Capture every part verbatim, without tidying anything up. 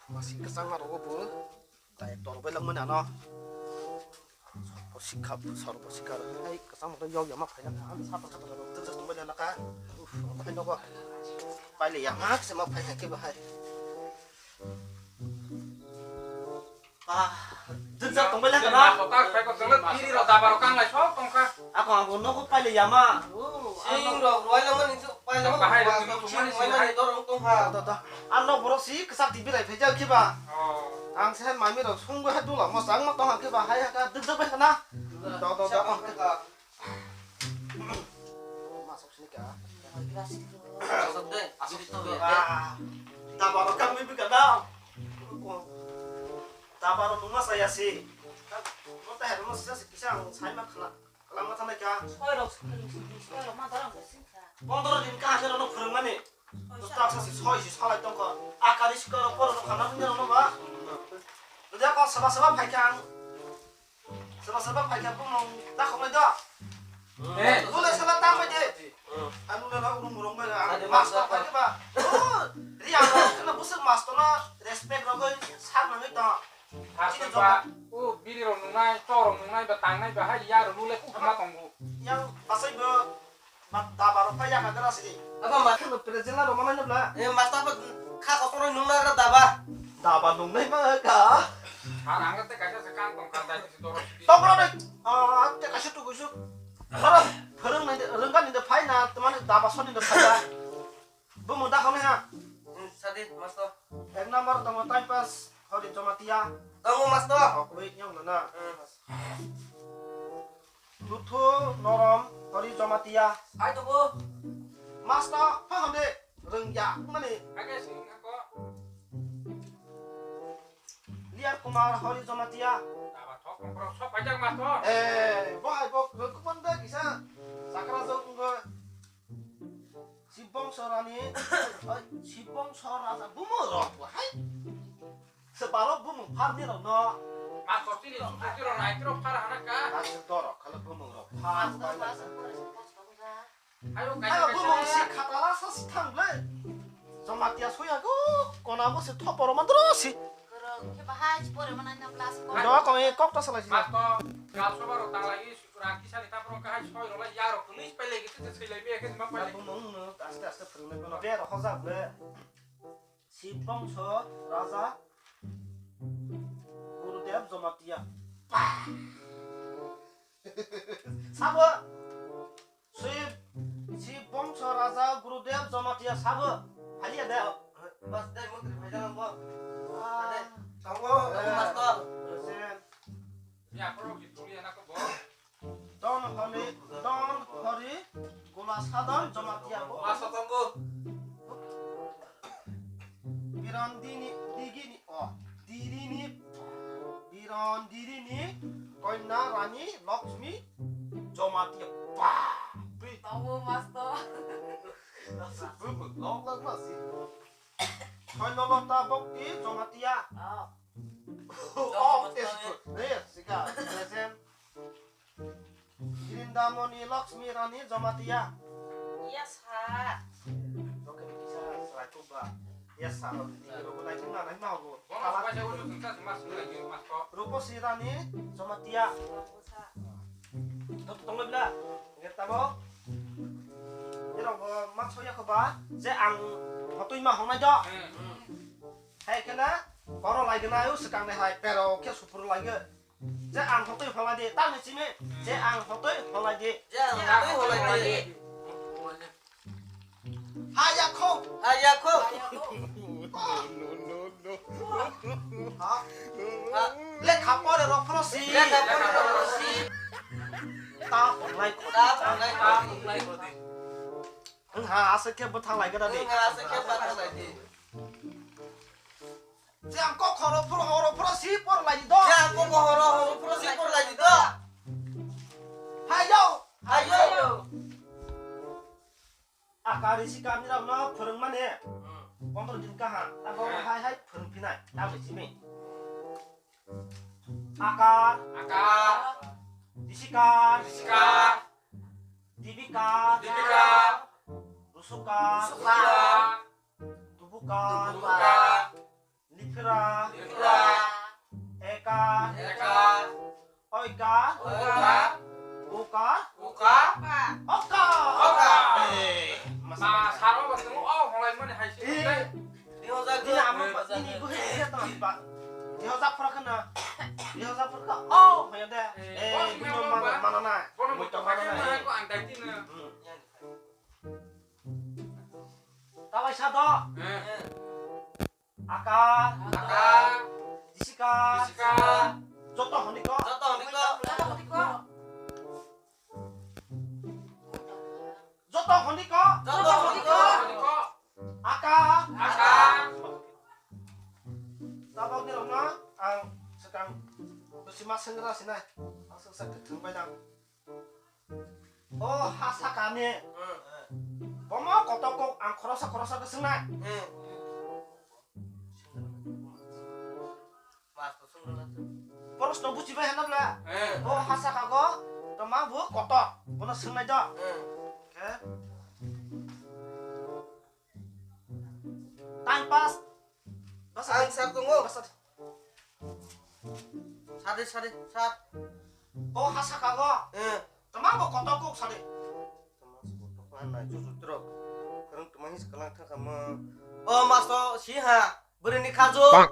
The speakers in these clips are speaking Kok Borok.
Masing kwchangma rogo bo. Dai tor bai langmani ano. Sorbo sikha, sorbo sikha. Hai kwchangma to yog yama phaina kha. Ani sapa sapa rok tejak tongbai lana kha. Uf, ang bahai nogo. Paile yama kisa ma phai kha khe bahai. Ah, tejak tongbai lana kha. Kok tak phai kok tengla tiri rok daba rok kanglai sok tongkha. Ako ang bo nogo paile yama. Sing rok roi langmani. Bahai rok ni chini bahai. Dorong tong ha. Da, da. Ano borok si kwchak T V rai phaijak khe ba. Oh. Ang se mami rok sungwi ha dula mo chang ma tong ha khe ba hai ha ka duk duk bai kana. Da, da, da. Ma sok sini ka. Sok de, asok to ya. Ah. Da ba rok kang mi bi kana. Da ba rok numa saya si. Mo ta her mo sa si kisa ang sai ma khala. Kalangma thangnai kha. Soi rok, soi rok, soi rok, ma dorong khe sing kha. Pondro din kha hajar no phwrwngmani. Soi sa. Twtak sa si soi si salai tong kha. Akari sikaro poro no khana nini rok no ba. Dode ko saba saba phai kha ang. Saba saba phai kha bumung ta khoknai do. Eh. Bule sala ta khoi de. Anu le rok rung rung bai ang. Ade master phai kha ba. Oh, ri ang rok khna busuk master no respect rogoi sak nangoi to. Aswk ba, o biri rok nungnai, chok rok nungnai ba tangnai ba hai ya rok nunglai kuk ma tongo. Yang asai bo ba daba rok phai ya ka gra si. Aba ma kheno present la rok ma nai nabla. E master ba kha ko kono nungna gra daba. Daba nungnai ma ka. Ar ang te kaisa se kang tong kha dai si doro si. Tong gra dai. Ah, te kaisa tu gusu. Ora, phwrwng nai de, rwngga ni de phai na, tmani daba soni de phai na. Bumung da khamai ha. Hmm, sadi, master. Ek number tongo time pass, Hori Jamatia. Tongo, master. Hok, wait, nyong na na. Hmm. Duthu Norom, Hori Jamatia. Hai tongo. Master, pha hamde, rwngya, mani. Age sing ako. Liar Kumar, Hori Jamatia. Aba thok, thok, sok paijak, master. Eh, bo hai bo, rwngkupon da kisa. Sakra jok ngo. Sibongso Rani, oi, Sibongso Raja bumung rok bo hai. Sebaro bumung pharni rok no. Ma sotini sukuti rok nai tiro phar hana ka. Aswk dorok khalo bumung rok phar bai na. Ayo kaisa kaisa. Bumung si khatala sa si thang ble. Jamatia soya go kona bo se thoporo mandro si. Korok khe bahai si pore manai na plus ko. Do ko e kok ta salai si. Masto gal soba rok tanglai. Rang kisa ni tapro kahai soi rok lai ya rok tuni pai lagi tete soi lai mi ya khe ma pai lagi. Bumung no aste aste phwrwng lai kono. Ber hojak le. Sibongso Raja Gurudev Jamatia. Sabo. Sib, Sibongso Raja Gurudev Jamatia sabo. Haliya de. Bas dai mantri phai jalan bo. Ah. Tongo, eh, master. Present. Ya, korok di tuli anak ko bo. Don Holi, Don Hori, Gula Sadon, Jamatia bo. Master tongo. Biron dini, digini, oh, dirini, Biron dirini, Koina Rani, Lakshmi, Jamatia. Ba, pri. Tongo, master. Lok lok masi. Koina Lota Bokti, Jamatia. Oh. Oh, is good. Yes, sika, present. Grindamoni Lakshmi Rani Jamatia. Yes, sir. Jokin kisa serai kubba. Yes, sir. Ini rogo nai tungna nai mau. Bono sebagai wujud tungsa semas nilai mas kok. Ruposi Rani Jamatia. Toto tonglo bila. Ngertamo. Iro go mat soya ko ba. Je ang hotui ma hongnai do. Hmm. Hai kena. Koro lai gena ayo sekang ne hai pero ke supur lai ge. Je ang hotoi holai di, tamo simi. Je ang hotoi holai di. Je ang hotoi holai di. Haya kho. Haya kho. Ha? Lekha pore rok phano si. Lekha pore rok si. Ta ponglai kho. Ta ponglai kho. Wng ha, aswk khe bwthang lai gana di. Wng ha, aswk khe bwthang lai di. Je ang kok horo phuro horo phuro si por lai di do. Je ang kok horo horo phuro si por lai di do. Hayo. Hayo. Akar isi kamni rok no phwrwng mani. Hmm. Pondro din kaham. Abo hai hai phwrwng phinai. Abo simi. Akar. Akar. Disikar. Disikar. Dibikar. Dibikar. Rusukar. Rusukar. Tubukar. Tubukar. Ikra. Ikra. Eka. Eka. Oika. Oika. Uka. Uka. Oka. Oka. Eh, ma saro ba tong o holai mani hai si. Eh. Dihojak ini amo ini buhe dia tong ba. Dihojak phra khana. Dihojak phra kha. Oh, hoya de. Eh, bino mana mana na. Bono mo to mana na. Ko ang dai tin na. Tawai sa do. Eh. Aka. Aka. Jisika. Jisika. Joto honi ko. Joto honi ko. Joto honi ko. Joto honi ko. Aka. Aka. Tabok ni rokno ang sekang bwsima sengra sinai. Ang seksa kwthwng bai dang. O ha sakani. Hmm. Bomo kotor kok ang khorosa khorosa khe swngnai. Hmm. Proshno buchibai hwnna bwla. Hmm. O ha sakago tongma bo kotor. Bono swngnai do. Hmm. Khe. Time pass. Basa ang sar tongo. Basa. Sade, sade, sar. O ha sakago. Eh. Tama bo kotor kok sade. Tama bo kotor kok na juju trok. Karang tama his kalang thakamo. O masto si ha. Bwrwini khajo. Bang.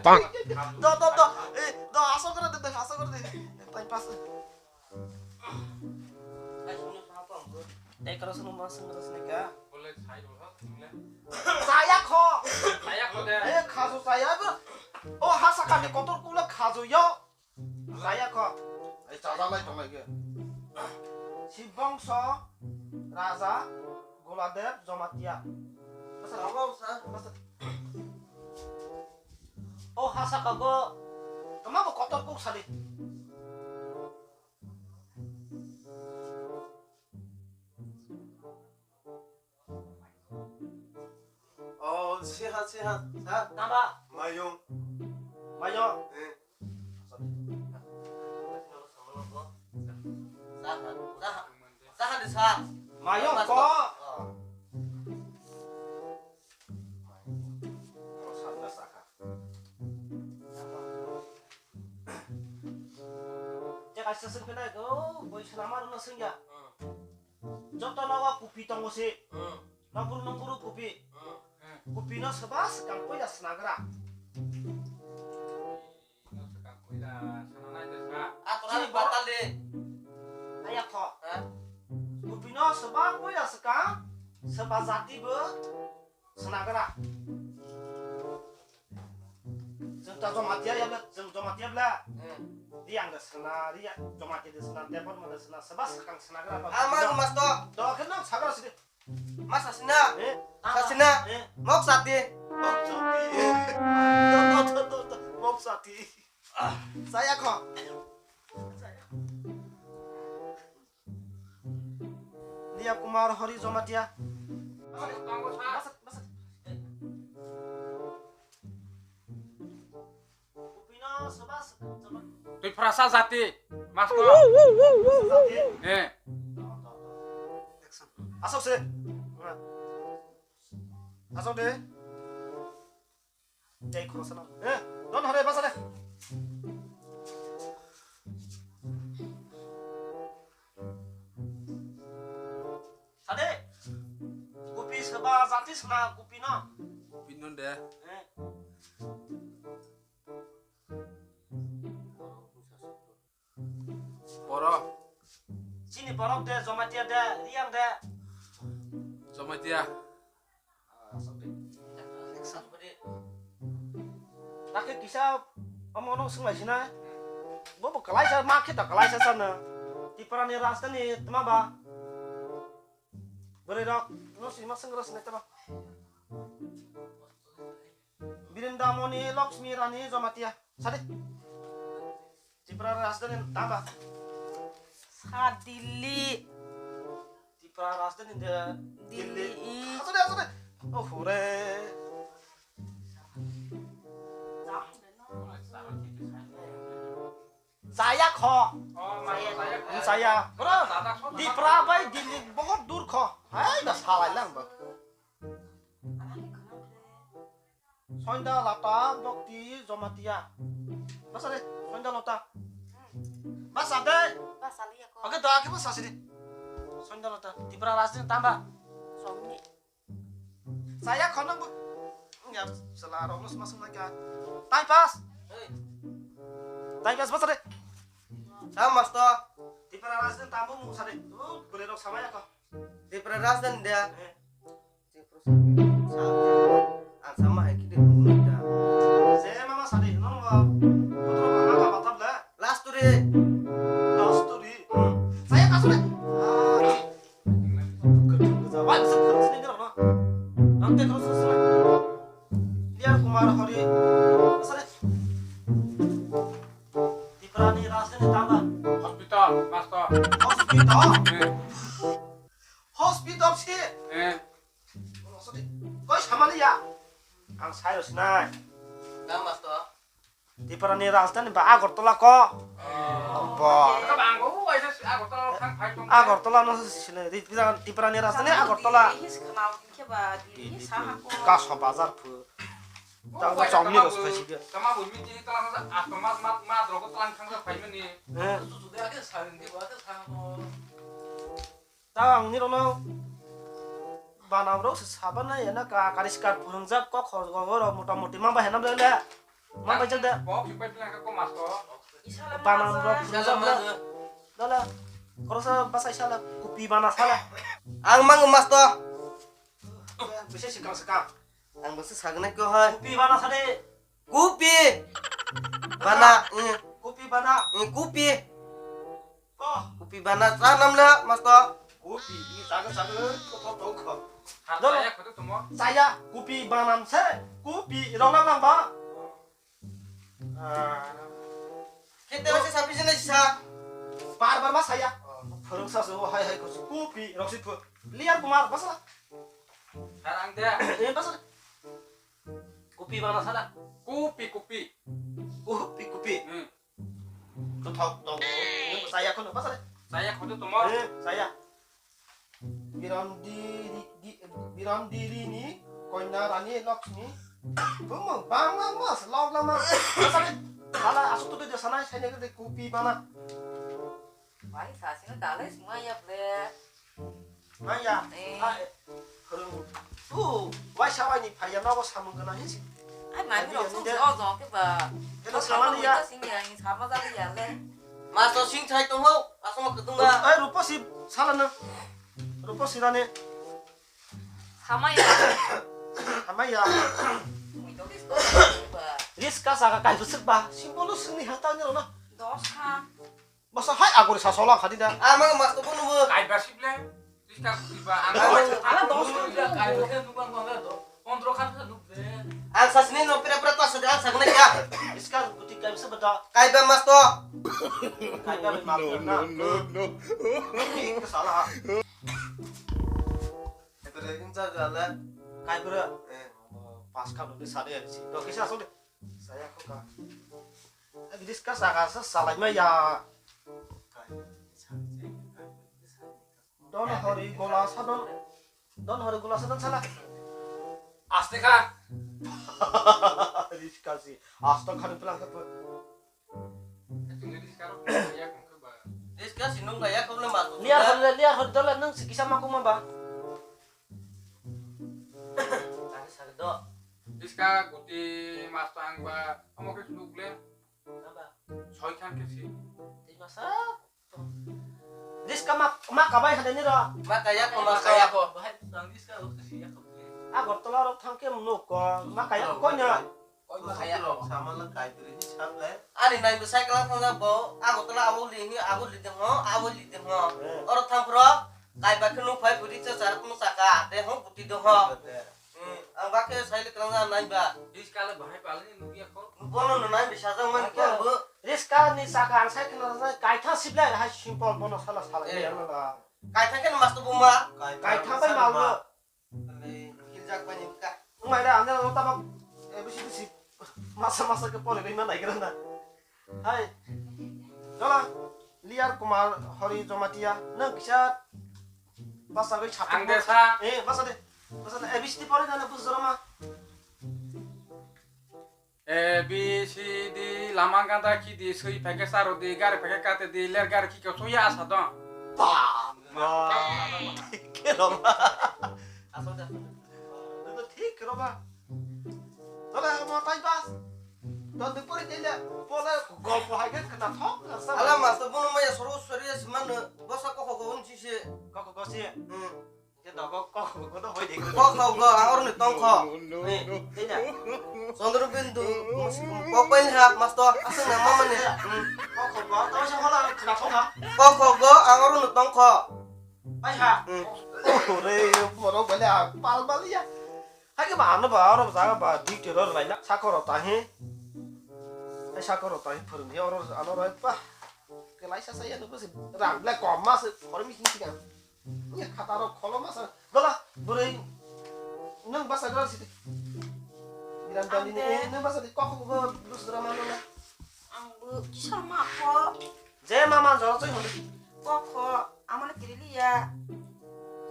Bang. Do, do, do. Eh, do, aso kore de, aso kore de. Time pass. Tei korosno ma swngrwsnai ka. Chaya kho. Chaya kho de. Eh, khajo chaya bo. O ha sakani kotor kula khajo yo. Chaya kho. Ai chajalai tonglai khe. Sibongso Raja Goladev Jamatia. Masa, masa. O ha sakago. Tama bo kotor kok sadi. Oh, siha, siha, sa. Tama. Mayung. Mayung. Eh. Saha, saha, saha de sa. Mayung ko. Oh. Tei kaisa swngkhe nai, oh, boi swnama rwno swngya. Joto nogo kupi tongo se. Nokburu nokburu kupi. Kupi no soba swkang puila swnagra. Atorani batal de. Aya kho. Kupi no soba puila swkang soba jati bo. Swnagra. Chwng ta Jamatia ya bla, chwng Jamatia bla. Hmm. Riang da swna, riang Jamatia da swna, Debbarma da swna, swba swkang swnagra ba. Amang masto. Do khe nang sagra sidi. Masa sina. Eh? Sa sina. Eh? Mok sati. Mok sati. Do, do, do, do, do. Mok sati. Saya kho. Saya. Liya Kumar Hori Jamatia. Twi phrasa jati, masto. Eh. Asok se. Asok de. Tei khoroksa no. Eh, don hore basa de. Sade. Kupi seba jati sena kupi no. Kupi no de. Eh. Borok. Chini borok de, Jamatia de, Riang de. Jamatia. Takhe kisa omo no swnglaisina. Bo bo kalaisa ma khe ta kalaisa sana. Tripura ni rajdhani tma ba. Bwrwi rok no sima swngrw sinai tma. Birindamoni Lakshmi Rani Jamatia. Sadi. Tripura rajdhani tamba. Sa Delhi. Tripura rajdhani de Delhi. Delhi. Asade, asade. Oh, hore. Jaya kho. Jaya. Bro, Tripura bai Delhi bahut dur kho. Hai, da salai lang ba. Sonda Lata Bhakti Jamatia. Basa de, Sonda Lata. Basa de. Basa liya ko. Oke, doa ke basa sini. Sonda Lata. Tipra Rajni tamba. Somni. Saya kono bu. Ya, sela rong mas mas lagi. Time pass. Hey. Time pass basa de. Sa masto. Tipra Rajni tambu mu sa de. Oh, boleh rok sama ya ko. Tipra Rajni dia. Eh. Ang sama hai kiri hunai da. Se mama sadi, nono ba. Putro ba, mama batap le. Last story. Last story. Saya kasure. Ah. Wai, bisa terus ni, no. Nang te terus ni. Liar Kumar Hari. Sare. Tiprani Rajni tamba. Hospital, master. Hospital. Eh. Hospital si. Eh. Koi samani ya. Ang sai rw sinai. Tamo to? Tiprani Rajdhani ba Agartala ko. Oh. Bo. Ka bang go, ai se Agartala thang phai tong. Agartala no sile. Tiprani Rajdhani Agartala. His khana ke ba di sa ha ko. Kaso bazar phu. Tang chongni ros khai sige. Tama bo mi tini tala sa atma ma ma drogo tlang thang sa phai mani. Eh. Su su de ake sa ring de ba ke sa ko. Ta ang nirokno bana borok se saban nai ena ka kariskar phwrwngjak kok hor gogoro mota moti mang bai hena bele mang bai jak da. Bok si pai pila ka ko masto. Bana borok phwrwngjak bele dala korosa basa isala kupi bana sala. Ang mang masto. Bisa sikang sikang. Ang basa sagnai ko hai. Kupi bana sade. Kupi. Bana. Eh. Kupi bana. Eh, kupi. Oh. Kupi bana sa namla masto. Kupi ini saga saga kok tau kok. Dolo. Saya kutu tumo. Saya kupi banam se. Kupi rong lang lang ba. Ah. Kita masih sapi sini sa. Bar bar mas saya. Phwrwngsa se hai hai ko kupi rok si phu. Liar Kumar basa. Harang de. Eh basa. Kupi bana sala. Kupi kupi. Kupi kupi. Hmm. To thok to. Saya kono basa. Saya kono tumo. Eh, saya. Birandiri di Birandiri ni koina Rani Lakshmi. Bumung bangla mas log lama. Basa. Sala asuk tu dia sana saya ni kupi bana. Bai sasino dalai sima ya ble. Maya. Eh. Ai. Hurung. Tu, wai sawai ni phaya nogo samung gana hisi. Ai mami rok sung se o jong ke ba. Keno samani ya. Sing ya, ni sama jali ya le. Maso sing chai tong ho, asama kutung ba. Ai rupa si sala na. Rupa si rane. Sama ya. Sama ya. Mui to dis ko ba. Dis ka sa ka kai busuk ba. Simbolo sini hata ni rona. Dos khan. Masa hai agori sa solang khadi da. Ah, mang mas to bunu bu. Kai ba sible. Tis ka ba ang. Ala dos khan kai ba khe nubang bang do. Pondro khan khe nubde. Ang sasini no pira pira ta sa ang sagna kya. Iska guti kai sa bada. Kai ba mas to. Kai ba mas to na. No, no, no. Ke sala. Ekore insa gala. Kai bra. Eh. Pas kha nubde sade. To kisa so de. Saya ko ka. Discuss aga sa salai ma ya. Don hori gola sadon. Don hori gola sadon sala. Aste kha. Discuss si. Asta kha pelang kha. Discuss si nung ya ko le ma. Liar hori liar hori dola nung si kisa ma ko ma ba. Ani sagdo. Diska guti mas tang ba omo khe sulugle. Soi khan khe si. Tei masa. Diska ma ma kabai hade ni ro. Ma kaya ko ma kaya ko. Bahai tang diska ro si ya ko. Agartala ro thang khe nuk ko ma kaya ko nya. Koi ma kaya ko. Samala kai duri ni sable. Ani nai bo cycle thang bo Agartala abo li ni abo li de ho abo li de ho. Oro thang pro. Kaiba khe nuk phai bwrwi cha cha tong saka, de hong buti de hong. Hmm, ang ba khe sai le kwlangna nai ba. Riska le bahai pali ni nukya kho. Bono no nai bisa jang man khe bo. Riska ni saka ang sai khna jai kaitha siblai hai simple bono sala sala. Eh. Kaitha khe mas to buma. Kaitha bai mal bo. Hiljak bai ni ka. Ngai da anda lo tabak. Eh bisi bisi. Masa masa khe pore bai ma nai gra na. Hai. Dola, Liar Kumar Hori Jamatia, nang kisa basa bai chapang. Ang desa. Eh, basa de. Basa de A B C D pore gana bus joroma. B C D lama ganda khi di, swi phaikhe charo di, gari phaikhe kate di, ler gari khi khe soya asa dong. Ba, ba. Khe roma. Asal dah. Itu thik roma. Tole mo tai bas. Don de pore tele, pole golpo hai khe khna thok na sa. Ala master, bono maya soro sori se man bosa kokho go unsi se. Kokho go se. Hmm. Khe dogo kokho go do hoi de. Kokho go ang oroni tongkho. Ni, tei na. Chandra Bindu, kok pai ha master, aswk na mama ni. Hmm. Kokho go, tamo se hola khna thok ha. Kokho go ang oroni tongkho. Pai ha. Hmm. Ore, borok bale pal bal ya. Hai khe ba ano ba oro jaga ba dictator lai na sakoro tahi. Hai sakoro tahi phwrwng hi oro ano roi ba. Kelai sa sa ya no bwse rang bla kom ma se khormi sing sing. Ni khata ro kholo ma sa. Dola bwrwi nwng basa dal sidi. Miram dali ni nwng basa di kok ko bus drama no na. Ang bo kisa ma kho. Je mama jora choi hon. Kokho, amano kiriliya.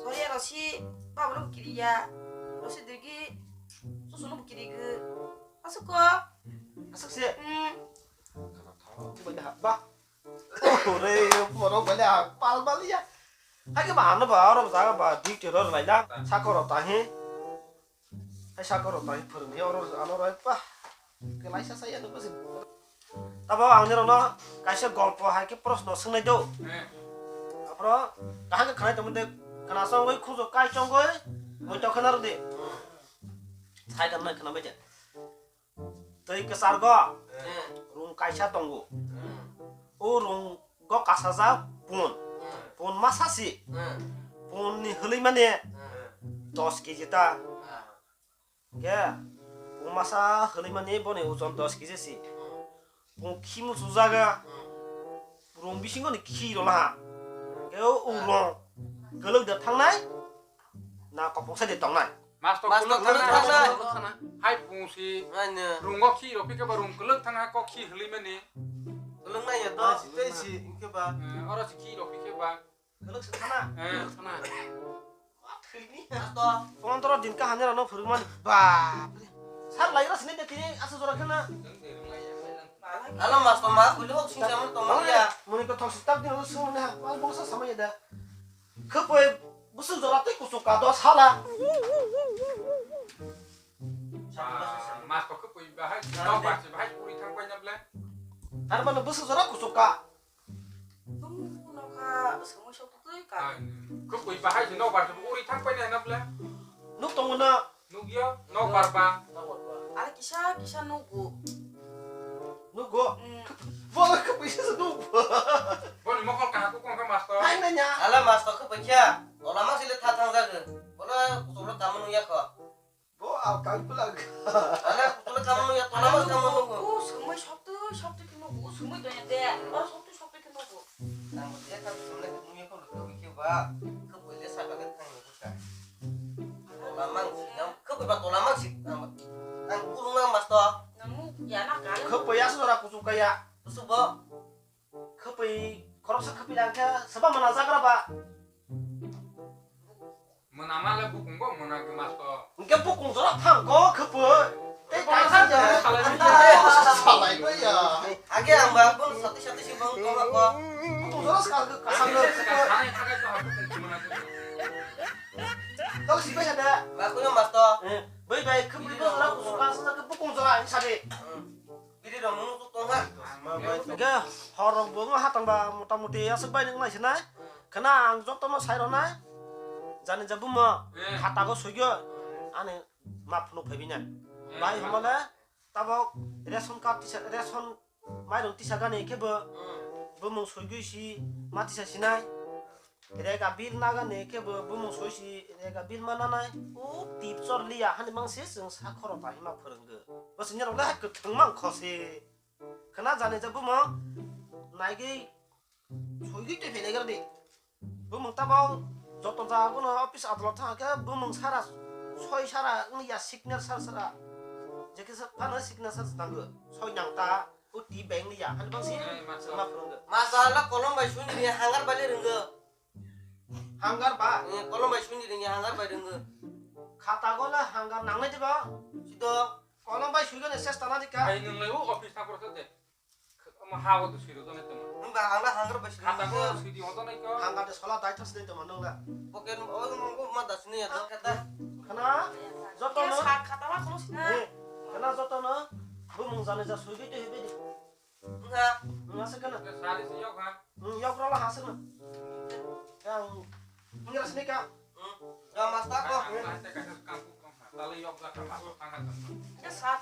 Soya rosi, babalo kiriya. Rosi digi, susuno kirigu. Asuko. Asuk se. Hmm. Ba. Ore, borok bale pal bal ya. Hai khe ba ano ba oro jaga ba dictator lai na. Sakoro tahi. Hai sakoro tai phwrwngni oro ano roi pa. Kelai sa saya nunggu sih. Tabo ang nirokno kaisa golpo hai khe proshno swngnai do. Eh. Aphro kaham khe khnai tongmani de khna chongwi khujo kai chongwi moi to khna rwdi. Sai tongmani khna bai de. Twi kwchar go. Eh. Rung kaisa tongo. Eh. O rung go kasajak pun. Eh. Pun masa si. Eh. Pun ni hwlwi mani. Eh. Dos kg ta. Ah. Hingkhe pung masa hwnwi mani boni ojon dos kg si. Pung khi muchujak, rung bisingo ni khi rwla ha. Hingkhe o rung kwlwk da thangnai na kopong sai de tongnai. Mas to kwlwk thangna. Hai pung si rungo khi rw phikhe ba rung kwlwk thangna kok khi hwnwi mani. Kwlwk nai ya dos tei si hingkhe ba. Eh, oro si khi rw phikhe ba. Kwlwk se thana. Eh, thana. Thwini. Asto. Pondro din kaham ni rano phwrwngmani. Bap re. Sar lai ra sini de tini asa jora khana. Alo mas to ma, kuli hok sing sama to ma ya. Muni ko thok sitak din sung na. Wal bongsa sama ya da. Khapoi busu jora tei kuchuk ka do sala. Mas to khapoi bahai, no bahai, bahai puri thang pai na ble. Har mano busu jora kuchuk ka. Tung nokha swngwi sok twi ka. Ai, kwpwi bahai se nokbar se uri thang paina hwnna bwle. Nuk tongo na. Nukya, nokbar ba. Ala kisa, kisa nugo. Nugo? Mm. Bola kwpwi se nugo. Boni mokol kaha kukung kha masto. Hai nanya. Ala masto kwpwi kya. Tola ma sile tha thang jago. Bola kuchukro tamo nukya kho. Bo a kang pula. Ana kuchukro tamo nukya, tola ma tamo nugo. O sumui soktu, soktu kimo, o sumui donya de. Oro soktu, soktu kimo. Ang dia kan sumle nukya ko lutu kyo ba. Kwpwi le saka le thang nugo ka. Tola mang si, ang kwpwi ba tola mang si. Ang kurung nang masto. Namu ya na kali. Kwpwi ya sora kuchuk kaya. Kuchuk bo. Khapwi, khoroksa khapwi lang khe, saba mana jagra ba? Mwnama le bukung bo mwnakhe masto. Hwnkhe bukung jora thang kho khapwi. Tei kaisa ya. Salai ba ya. Age ang ba bun sati sati si bang koma ko. Bukung jora sa ka sa. Salai thakai to ha bukung mwnakhe. Tau si bai hada. Ba kuno masto. Eh, bai bai khapwi bo jora kusu ka sa ke bukung jora ang sabi. Biri rok nung tuk tong ha. Hingke hor rok bo wng hatang ba mota moti aswk bai nung nai sinai. Khna ang joto no sai rw nai. Jani ja bumo khata go soi gyo ani ma phunuk phai bini. Bai hwnba le tabok ration card tisa, ration mairung tisa gani khe bo bumung soi gwi si ma tisa sinai. Rega bill nagani khe bo bumung soi si rega bill ma nanai. O tip chor liya hani mang se chwng sa khoro ta hima phwrwnggo. Bo sini rok le hai kwthwng mang kho se. Khna jani je bumung naigwi soigwi twi phai nai gra di. Bumung tabok joto jaga no office adolot thang khe bumung sara soi sara wng ya signature sara. Je kisa phano signature nango. Soi nang ta o tip bai wng ya hani bang se ma phwrwnggo. Masa la kolom bai suni ri hangar bai le rwnggo. Hangar ba? Eh, kolom bai suni ringya, hangar bai ringya. Khata go le hangar nangnai diba? Sido. Kolom bai suigani ses tana dika. Ai, nwng lai o office thang koroksa de. Omo ha o to siro jone tongma. Nwng ba ang la hangar bai siro. Khata ko sidi hoto nai ko. Hangar de sola dai thas nai tongma nwng la. Pocket o mo ma das ni ya do kata. Khana joto no. Sa khata ma kono sina. Eh, khana joto no. Bu mung jani ja suigi te hebi di. Nga. Nga se kana. Sari si yok ha. Hmm, yok rola ha se na. Yang ngira sini ka. Hmm. Ga masta ko. Ang masta ka kam kam ha. Tale yok ga ka ma. Ya sat.